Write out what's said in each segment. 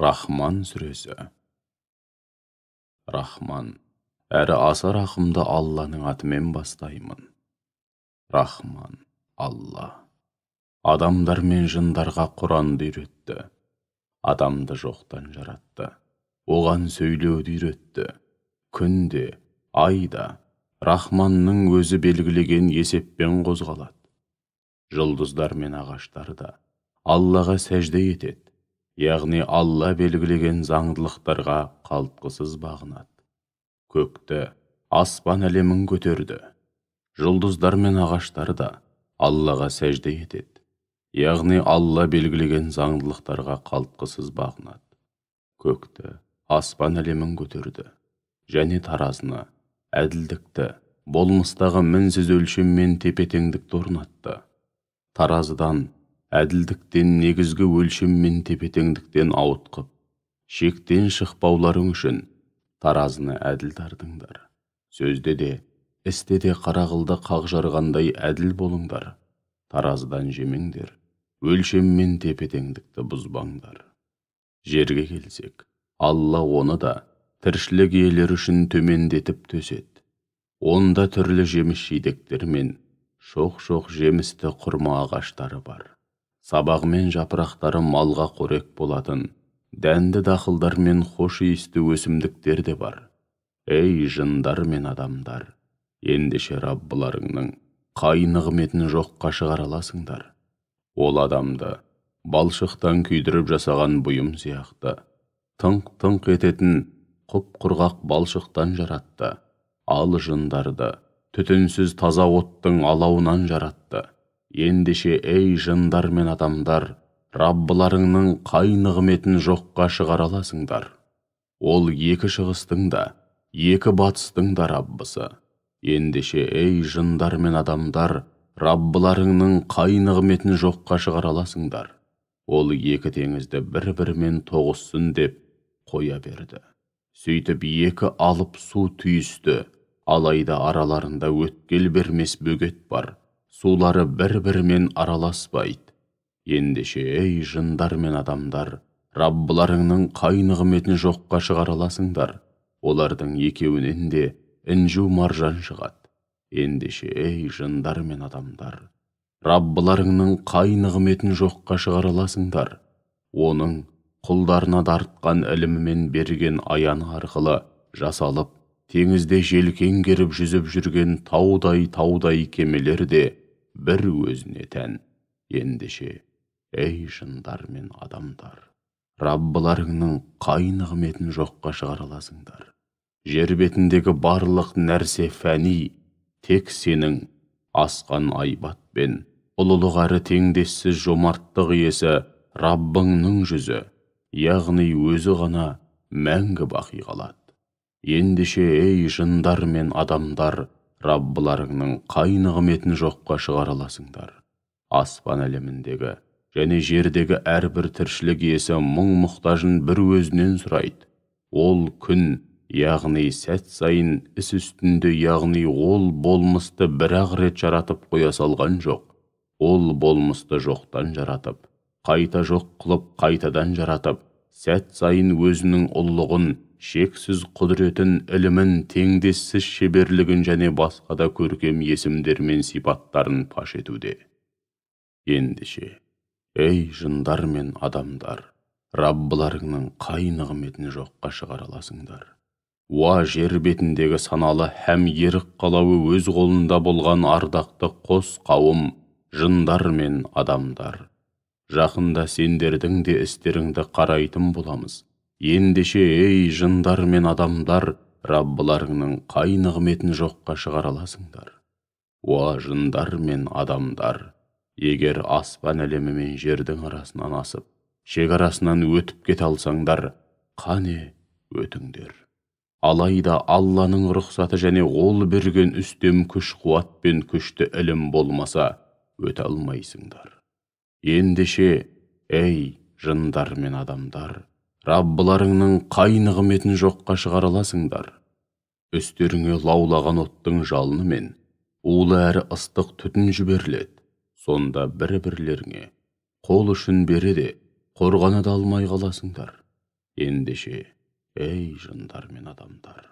Рахман сүресі. Рахман, әрі аса рахымды Алланың атымен бастаймын. Рахман, Алла. Адамдар мен жындарға Құранды үйретті. Адамды жоқтан жаратты. Оған сөйлеуді үйретті. Күнде, айда, Рахманның өзі белгілеген есеппен қозғалады. Жұлдыздар мен ағаштар да Аллаға сәжде етеді. Яғни Алла белгілеген заңдылықтарға қалтқысыз бағынады. Көкті, аспан әлемін көтерді. Жұлдыздар мен ағаштар да Аллаға сәжде етеді. Яғни Алла белгілеген заңдылықтарға қалтқысыз бағынады. Көкті, аспан әлемін көтерді. Және таразыны, әділдікті, болмыстағы мінсіз өлшем мен тепе-теңдікті орнатты. Таразыдан, әділдіктен, негізгі өлшем мен тепе-теңдіктен ауытқып, шектен шықпауларың үшін таразыны әділ тартыңдар. Сөзде де, істе де қара қылды қақ жарғандай әділ болыңдар. Таразыдан жемеңдер, өлшем мен тепе-теңдікті бұзбаңдар. Жерге келсек, Алла оны да тіршілік иелері үшін төмендетіп төседі. Онда түрлі жеміс-жидектер мен шоқ-шоқ жемісті құрма ағаштары бар. Сабағы мен жапырақтары малға қорек болатын, дәнді дақылдар мен хош иісті өсімдіктер де бар. Ей, жындар мен адамдар, ендеше Раббыларыңның қай нығметін жоққа шығара аласыңдар? Ол адамды балшықтан күйдіріп жасаған бұйым сияқты, тыңқ-тыңқ ететін құп-құрғақ балшықтан жаратты. Ал жындарды түтінсіз таза оттың алауынан жаратты. Ендеше, ей, жындар мен адамдар, Раббыларыңның қай нығметін жоққа шығара аласыңдар? Ол екі шығыстың да, екі батыстың да Раббысы. Ендеше, ей, жындар мен адамдар, Раббыларыңның қай нығметін жоққа шығара аласыңдар? Ол екі теңізді бір-бірімен тоғыссын деп қоя берді. Сөйтіп екі алып су түйісті, алайда араларында өткел бермес бөгет бар. Сулары бір-бірімен араласпайды. Ендеше, ей, жындар мен адамдар, Раббыларыңның қай нығметін жоққа шығара аласыңдар? Олардың екеуінен де інжу маржан шығады. Ендеше, ей, жындар мен адамдар, Раббыларыңның қай нығметін жоққа шығара аласыңдар? Оның құлдарына дарытқан ілімімен берген аяны арқылы жасалып, теңізде желкен керіп жүзіп жүрген таудай-таудай кемелер де бір өзіне тән. Ендеше, ей, жындар мен адамдар, Раббыларыңның қай нығметін жоққа шығара аласыңдар? Жер бетіндегі барлық нәрсе фәни, тек сенің асқан айбат пен ұлылық әрі теңдессіз жомарттық иесі Раббыңның жүзі, яғни өзі ғана мәңгі бақи қалады. Ендеше, ей, жындар мен адамдар, Раббыларыңның қай нығметін жоққа шығара аласыңдар? Аспан әлеміндегі және жердегі әрбір тіршілік иесі мұң мұқтажын бір өзінен сұрайды. Ол күн, яғни сәт сайын іс үстінде, яғни ол болмысты бір-ақ рет жаратып қоя салған жоқ. Ол болмысты жоқтан жаратып, қайта жоқ қылып қайтадан жаратып, сәт сайын өзінің ұлылығын, шексіз құдіретін, ілімін, теңдессіз шеберлігін және басқа да көркем есімдер мен сипаттарын паш етуде. Ендеше, ей, жындар мен адамдар, Раббыларыңның қай нығметін жоққа шығара аласыңдар? Уа, жер бетіндегі саналы һәм ерік қалауы өз қолында болған ардақты қос қауым, жындар мен адамдар. Жақында сендердің де істеріңді қарайтын боламыз. Ендеше, ей, жындар мен адамдар, Раббыларыңның қай нығметін жоққа шығара аласыңдар? Уа, жындар мен адамдар, егер аспан әлемі мен жердің арасынан асып, шекарасынан өтіп кете алсаңдар, қане өтіңдер. Алайда Алланың рұқсаты және ол берген үстем күш қуат пен күшті ілім болмаса, өте алмайсыңдар. Ендеше, ей, жындар мен адамдар, Раббыларыңның қай нығметін жоққа шығара аласыңдар? Үстеріңе лаулаған оттың жалынымен улы әрі ыстық түтін жіберіледі. Сонда бір-бірлеріңе қол ұшын бере де, қорғана да алмай қаласыңдар. Ендеше, ей жындар мен адамдар,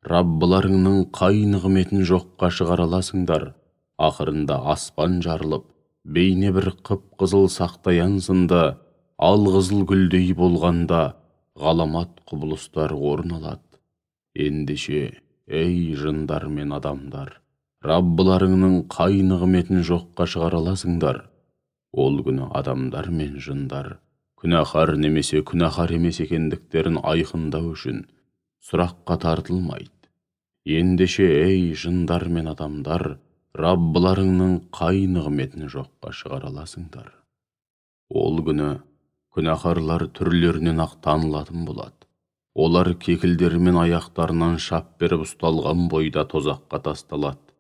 Раббыларыңның қай нығметін жоққа шығара аласыңдар? Ақырында аспан жарылып, бейне бір қып-қызыл сақтаян сынды алғызыл гүлдей болғанда ғаламат құбылыстар орын алады. Ендеше, ей жындар мен адамдар, Раббыларыңның қай нығметін жоққа шығара аласыңдар? Ол күні адамдар мен жындар күнәһар немесе күнәһар емес екендіктерін айқындау үшін сұраққа тартылмайды. Ендеше, ей жындар мен адамдар, Раббыларыңның қай нығметін жоққа шығара аласыңдар? Ол күні күнәһарлар түрлерінен ақ танылатын болады. Олар кекілдері мен аяқтарынан шап беріп ұсталған бойда тозаққа тасталады.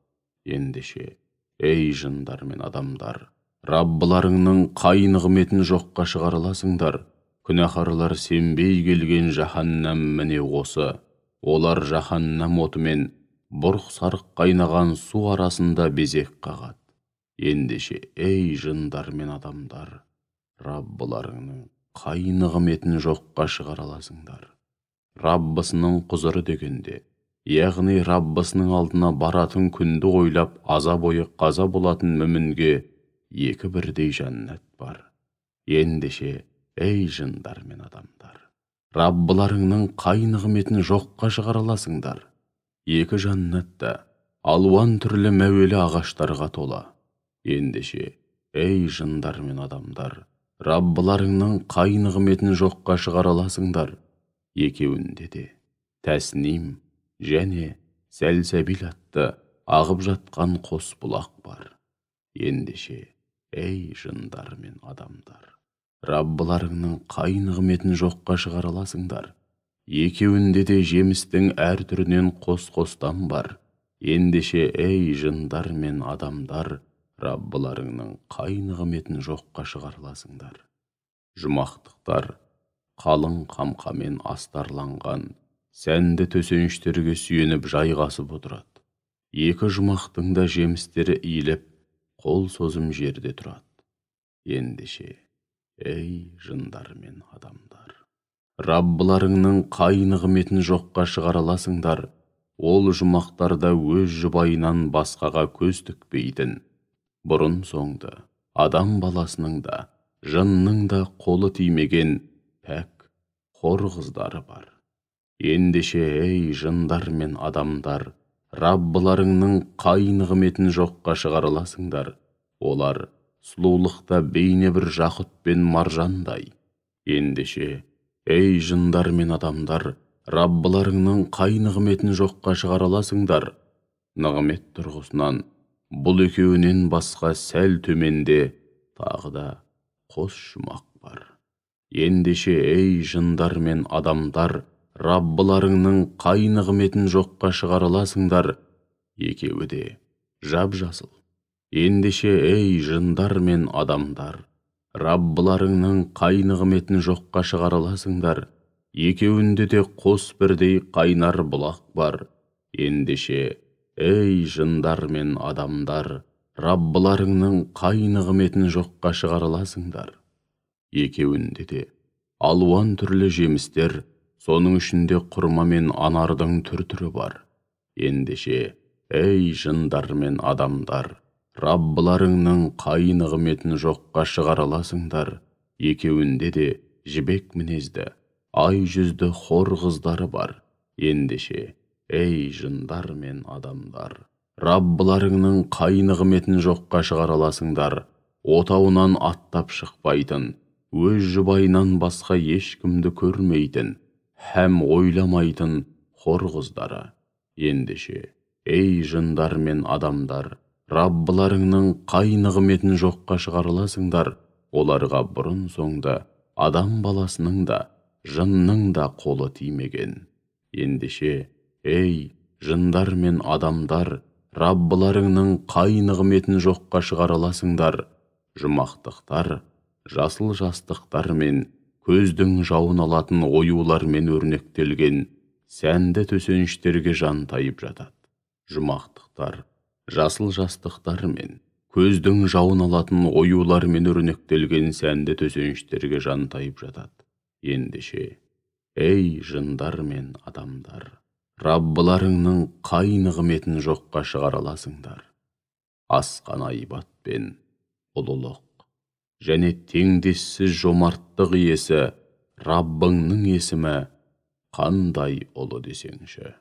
Ендеше, ей жындар мен адамдар, Раббыларыңның қай нығметін жоққа шығара аласыңдар? Күнәһарлар сенбей келген жаһаннам міне осы. Олар жаһаннам отымен бұрқ-сарқ қайнаған су арасында безек қағады. Ендеше, ей жындар мен адамдар, Раббыларыңның қай нығметін жоққа шығара аласыңдар? Раббысының құзыры дегенде, яғни Раббысының алдына баратын күнді ойлап аза бойы қаза болатын мүмінге екі бірдей жәннат бар. Ендеше, ей жындар мен адамдар, Раббыларыңның қай нығметін жоққа шығара аласыңдар? Екі жәннат та алуан түрлі мәуелі ағаштарға тола. Ендеше, ей жындар мен адамдар, Раббыларыңның қай нығметін жоққа шығара аласыңдар? Екеуінде де Тәсним және Сәлсәбил атты ағып жатқан қос бұлақ бар. Ендеше, ей жындар мен адамдар, Раббыларыңның қай нығметін жоққа шығара аласыңдар? Екеуінде де жемістің әр түрінен қос-қостан бар. Ендеше, ей жындар мен адамдар, Раббыларыңның қай нығметін жоққа шығара аласыңдар? Жұмақтықтар қалың қамқамен астарланған сәнді төсеніштерге сүйеніп жайғасып отырады. Екі жұмақтың да жемістері иіліп, қол созым жерде тұрады. Ендеше, ей жындар мен адамдар, Раббыларыңның қай нығметін жоққа шығара аласыңдар? Ол жұмақтарда өз жұбайынан басқаға көз тікпейтін, бұрын соңды адам баласының да, жынның да қолы тимеген пәк хор қыздары бар. Ендеше, ей жындар мен адамдар, Раббыларыңның қай нығметін жоққа шығара аласыңдар? Олар сұлулықта бейне бір жақұт пен маржандай. Ендеше, ей жындар мен адамдар, Раббыларыңның қай нығметін жоққа шығара аласыңдар? Нығмет тұрғысынан бұл екеуінен басқа сәл төменде тағы да қос жұмақ бар. Ендеше, ей жындар мен адамдар, Раббыларыңның қай нығметін жоққа шығара аласыңдар? Екеуі де жап-жасыл. Ендеше, ей жындар мен адамдар, Раббыларыңның қай нығметін жоққа шығара аласыңдар? Екеуінде де қос бірдей қайнар бұлақ бар. Ендеше, ей жындар мен адамдар, Раббыларыңның қай нығметін жоққа шығара аласыңдар? Екеуінде де алуан түрлі жемістер, соның ішінде құрма мен анардың түр-түрі бар. Ендеше, ей жындар мен адамдар, Раббыларыңның қай нығметін жоққа шығара аласыңдар? Екеуінде де жібек мінезді, ай жүзді хор қыздары бар. Ендеше, ей жындар мен адамдар, Раббыларыңның қай нығметін жоққа шығара аласыңдар? Отауынан аттап шықпайтын, өз жұбайынан басқа ешкімді көрмейтін, һәм ойламайтын хор қыздары. Ендеше, ей жындар мен адамдар, Раббыларыңның қай нығметін жоққа шығара аласыңдар? Оларға бұрын соңды адам баласының да, жынның да қолы тимеген. Ендеше, ей жындар мен адамдар, Раббыларыңның қай нығметін жоққа шығара аласыңдар? Жұмақтықтар жасыл жастықтар мен көздің жауын алатын оюлармен өрнектелген сәнді төсеніштерге жантайып жатады. Жұмақтықтар жасыл жастықтар мен көздің жауын алатын оюлармен өрнектелген сәнді төсеніштерге жантайып жатады. Ендеше, Ей, жындар мен адамдар, Раббыларыңның қай нығметін жоққа шығара аласыңдар? Асқан айбат пен ұлылық және теңдессіз жомарттық иесі Раббыңның есімі қандай ұлы десеңші.